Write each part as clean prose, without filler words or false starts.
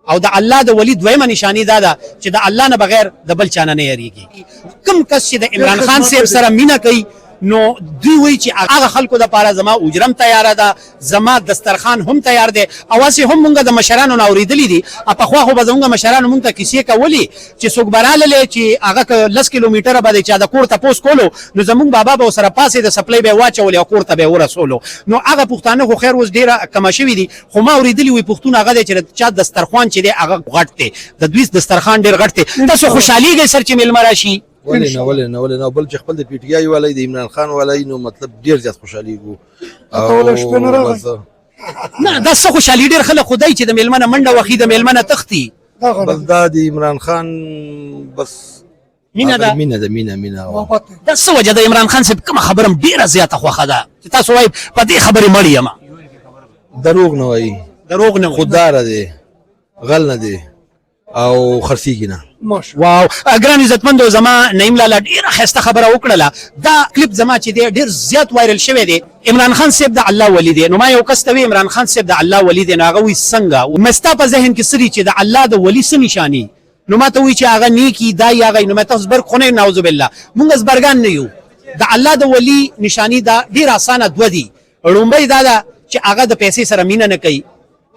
او د الله د ولی دویمه نشانی دا ده چې د الله نه بغیر د بل چا نه نه یریږي. کوم کس چې د عمران خان صاحب سره مینه کوي، نو دوی وایي چې هغه خلکو د پاره زما اجرم تیاره ده، زما دسترخوان هم تیار دی. او هسې هم مونږ د مشرانو نه اورېدلي دي، پخوا خو به زمونږ مشرانو مونږ ته کیسې کولې چې څوک به راللی چې هغه که 10 کیلومتره به د چا د کور تپوس کولو، نو زمونږ بابا به ورسره پاڅې د څپلۍ به یې واچولې او کور ته به یې ورسولو. نو هغه پښتانه خو خیر اوس ډېره کمه شوي دي، خو ما اورېدلي وي پښتون هغه دی چې د چا دسترخوان چې دی هغه غټ دی، د دوی دسترخوان ډېر غټ دی. تاسو خوشحالېږئ سر چې مېلمه راشي؟ ولې نه، ولې نه، ولې نه. بل چې خپل د پی ټی آی والای، د عمران خان والای، نو مطلب ډیر زیات خوشحاليږو. او نه دا څه خوشحالي، ډېر خلک خدای چې د مېلمه نه منډه وهي، د مېلمه نه تښتي. بس دا د عمران خان بس مینه ده، مینه ده، مینه مینه. دا څه وجه ده عمران خان صاحب کومه خبره هم ډېره زیاته خوښه ده چې تاسو وایئ په دې خبرې مړ یم؟ دروغ نه وایي. دروغ نه وایي، خودداره دی، غل نه دی او خرڅېږي نه. واو ګران عزتمندو، زما نعیم لالا ډیره ښایسته خبره وکړله. دا کلیپ زما چې دی ډیر زیات وایرل شوی دی. عمران خان صاحب د الله ولی دی. نو ما یو کس ته وی عمران خان صاحب د الله ولی دی، نو هغه وی څنګه؟ مې ستا په ذهن کې څه دي چې د الله د ولی څه نشاني؟ نو ما ته وی چې هغه نیکی دا یا هغه. نو مې تاسو زبرګ خو نه، نعوذ بالله، مونږ زبرګان نه یو. د الله د ولی نشانی دا ډیره اسانه دوه دي. ړومبۍ دا ده چې هغه د پیسې سره مینه نه کوي،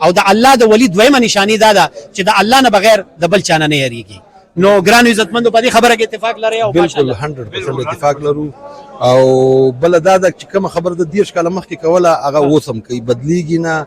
او د الله د ولی دویمه نشانی دا ده چې د الله نه بغیر د بل چا نه نه یریږي. نو ګران عزتمندو، په دې خبره کې اتفاق لري؟ او بالکل 100% اتفاق لرو. او بل دا ده چې کومه خبره د 30 کاله مخکې کوله هغه اوس هم کوي، بدلیږي نه.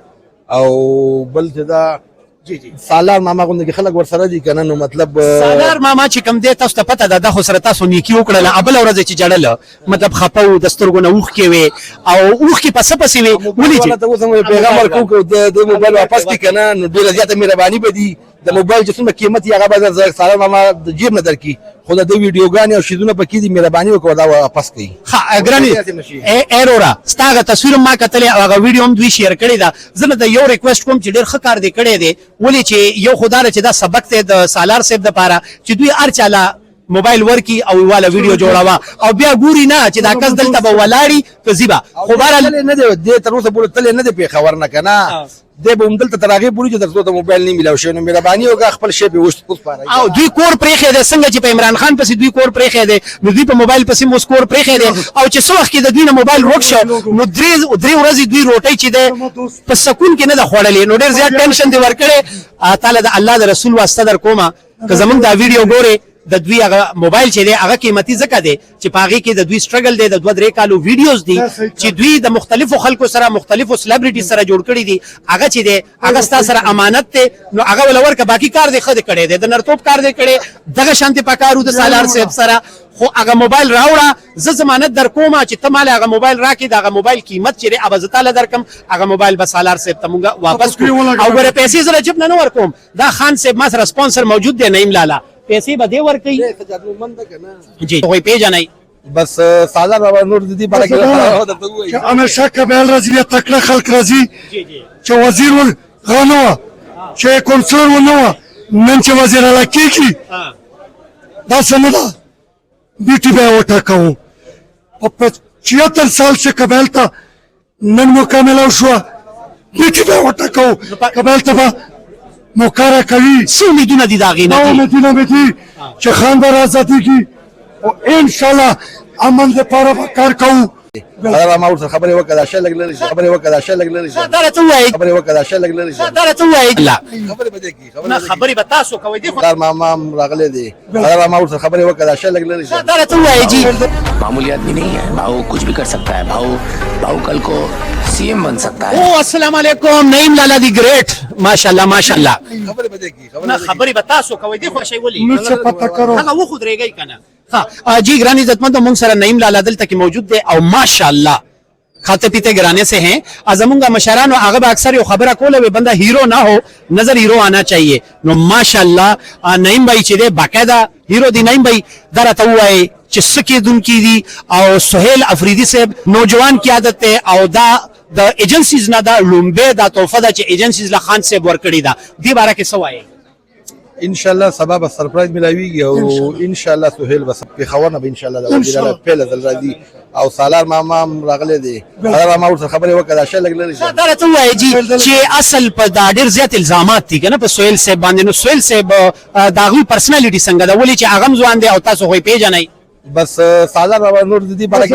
او بل چې دا جی جی سالار ماما غوندې خلک ورسره دي کنه، نو مطلب سالار ماما چې کوم دی تاسو ته پته ده، دا خو سره تاسو نیکی وکړله. بله ورځ چې جړله، مطلب خپه و، د سترګو نه اوښکې وې او اوښکې په څه پسې وې؟ ولې چې ته اوس هم پیغام ورکو که د موبایل واپس کړي کنه، نو ډېره زیاته مهرباني به دي. د موبایل چې څومره قیمت یې هغه به سالار ماما د جیب نه درکړي، خو د دې ویډیوګانې او شیزونه پکې دي، مهرباني وکړه دا واپس کړي. ښه ګرانې ای وروره، ستا هغه تصویر هم ما کتلی او هغه ویډیو هم دوی share کړې ده. زه نه د یو request کوم چې ډېر ښه کار دې کړی دی، ولې چې یو خو دا ده چې دا سبق دی د سالار صاحب دپاره چې دوی هر چا له موبایل ورکي او والا ویډیو جوړوه او بیا ګوري نه چې دا کس دلته به ولاړي که ځي به. خو بهرحال نه دی دې تر اوسه پورې تللی نه دی پېښور نه که نه، دی به همدلته تر هغې پورې چې تر څو ته موبایل نه میلاو شي. نو مهرباني وکړه خپل شی پرې وسپاره. او دوی کور پرېښی دی، څنګه چې په عمران خان پسې دوی کور پرېښی دی، نو دوی په موبایل پسې هم اوس کور پرېښی دی. او چې څه وخت کې د دوی نه موبایل ورک شو، نو درې ورځې دوی روټۍ چې دی په سکون کې نه ده خوړلې. نو ډېر زیات ټینشن دی ورکړی. تعالی د الله د رسول واسطه در کومه که زمونږ دا ویډیو ګورې، د دوی هغه موبایل چې دی هغه قیمتي ځکه دی چې په هغې کې د دوی struggle دی، د 2-3 کالو videos دي چې دوی د مختلفو خلکو سره، مختلفو celebrity سره جوړ کړي دي. هغه چې دی هغه ستا سره امانت دی، نو هغه وله ورکړه. باقي کار دې ښه دی کړی دی، د نرتوب کار دې کړی، دغه شانتې پکار و د سالار صاحب سره. خو هغه موبایل راوړه، زه ضمانت در کوم چې ته ماله هغه موبایل راکړې، د هغه موبایل قیمت چې دی هغه زه تاله درکړم، هغه موبایل به سالار صاحب ته مونږ واپس کړو. او ګوره پیسې زه له جیب نه نه ورکوم، دا خان صاحب ما سره سپانسر موجود دی نعیم لالا، پیسې به دی ورکوي. جی خو یې پېژنئ؟ بس سالار بابا نور د دې باره کې درته ووایي چې همیشه قبایل راځي، بیا تکړه خلک راځي چې وزیر غه نه وه، چې کونسلر و نه وه، نن چې وزیر اعلی کېږي داسې نه ده. بیټي به یې وټاکوو. په 76 سال چې قبایل ته نن موقع ملاو شوه، بیټي به یې وټاکوو، قبایل ته به موقع راکوي. څه امیدونه دي د هغې نه؟ دا امیدونه مې دي چې خان به را ازادېږي او انشاءالله امن لپاره به کار کوو. هغه ما ورسره خبرې وکړه، دا شی لږ لرې شه، خبرې وکړه، دا شی لږ لرې شه. دا راته ووایئ. خبرې وکړه، دا شی لږ لرې شه. دا راته ووایئ. خبرې به دې کوي. نه خبرې به تاسو کوئ دې. خو ماما هم راغلی دی، هغه ما ورسره خبرې وکړه، دا شی لږ لرې شه. دا راته ووایئ جی. معمولی آدمی نہیں ہے بھاؤ، کچھ بھی کر سکتا ہے بھاؤ. بھاؤ کل کو سی ایم بن سکتا ہے. او السلام علیکم نعیم لالا دی ګریټ، ماشاءالله ماشاءالله. خبرې به دې کوي. نه خبرې به تاسو کوئ دې. خو شی ولې نو څه پته کرو؟ هغه وخو درېږئ که نه. ها جی ګران عزتمند، مونږ سره نعیم لالا دلته کې موجود دی او ماشاءالله کھاتے پیتے گھرانے سے ہیں. زمونږ مشرانو هغه به اکثر یو خبره کوله وی بنده هیرو نه هو، نظر هیرو آنا چاہیے. نو ماشاءالله نعیم بھائی چې دی باقاعده هیرو دی. نعیم بھائی، دا راته ووایئ چې څه کېدونکي دي او سهیل افریدي صاحب نوجوان قیادت دی او دا د ایجنسیز نه دا لومبه دا تحفه ده چې ایجنسیز له خان صاحب ورکړې ده، دې باره کې څه وایئ؟ ان شاء الله سبا به surprise ملاویږي او ان شاء الله سهیل به پېښور نه به ان شاء الله د وزیر اعلی پهله ځل راځي. او سالار ماما هم راغلی دی. سالار ماما ورسره خبرې وکړه، دا شی لږ لرې شه. دا راته ووایه جي چې اصل په دا ډېر زیات الزامات دي که نه په سهیل صاحب باندې، نو سهیل صاحب د هغوی پرسنالټي څنګه ده؟ ولې چې هغه هم ځوان دی او تاسو خو یې پېژنئ. بس سالار ماما نور د دې باره کې.